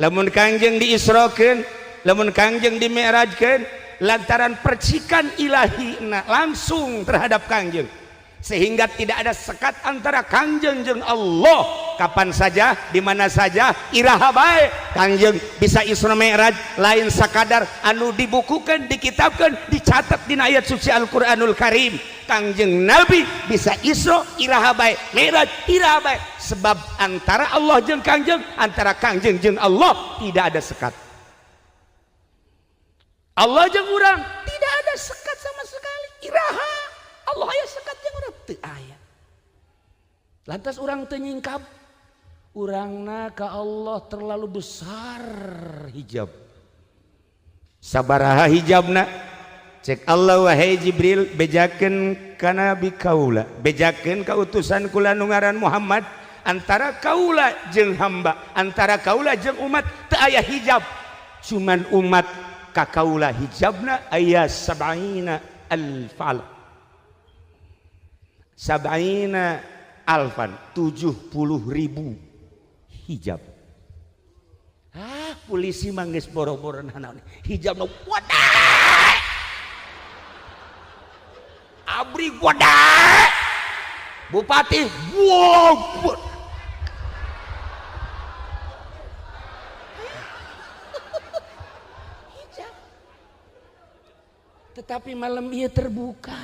Lamun Kangjeng diisrokeun, lamun Kangjeng dimi'rajkeun, lantaran percikan ilahi langsung terhadap Kangjeng, sehingga tidak ada sekat antara Kangjeng jeung Allah. Kapan saja, di mana saja, iraha bae Kangjeng bisa Isra Mi'raj, lain sakadar anu dibukukan, dikitabkan, dicatat di ayat suci Al-Qur'anul Karim. Kangjeng Nabi bisa Isra iraha bae, Mi'raj iraha bae, sebab antara Allah jeung Kangjeng, antara Kangjeng jeung Allah tidak ada sekat. Allah jeung urang tidak ada sekat sama sekali. Iraha Allah aya sekat jeung urang? Teu aya. Lantas urang teu nyingkap, urangna ka Allah terlalu besar hijab. Sabaraha hijabna? Cek Allah, wahai Jibril, bejakeun ka nabi kaula, bejakeun ka utusan kula nu ngaran Muhammad, antara kaula jeung hamba, antara kaula jeung umat teu aya hijab. Cuman umat ka kaula hijabna aya sab'ina alfal, sab'ina alfan, 70.000 hijab. Ah, polisi mah geus boro-boro naon hijabna, wadah abri, wadah bupati, wow. Hijab. Tetapi malam ia terbuka,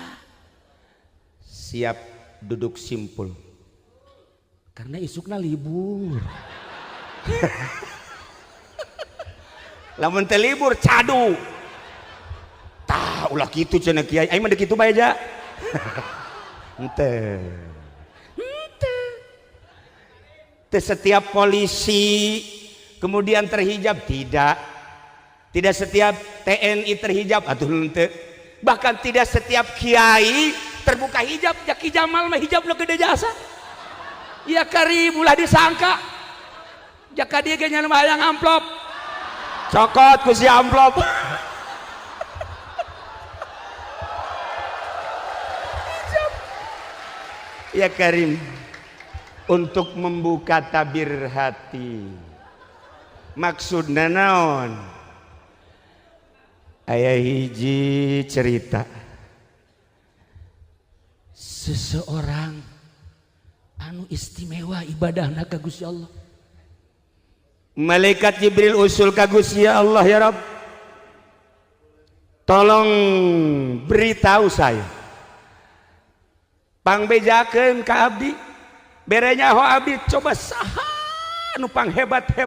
siap duduk simpul karena isukna libur. Lamun teu libur cadu tah, ulah kitu cenah kiai, aing mah deuk kitu bae ja. Henteu, henteu. Teu setiap polisi kemudian terhijab, tidak. Tidak setiap TNI terhijab atuh, henteu. Bahkan tidak setiap kiai terbuka hijab. Jaki Jamal mah hijab nu gede jasa. Ya karim, ulah disangka. Jaka dia ge nya hayang amplop, cokot ku si amplop. Hijab. Ya karim, untuk membuka tabir hati. Maksudna naon? Aya hiji cerita seseorang anu istimewa ibadahna ka Gusti Allah. Malaikat Jibril usul ka Gusti Allah, ya Rabb, tolong beritahu saya, pangbejakeun ka abdi, bere nyaho abdi, coba saha anu panghebat hebat.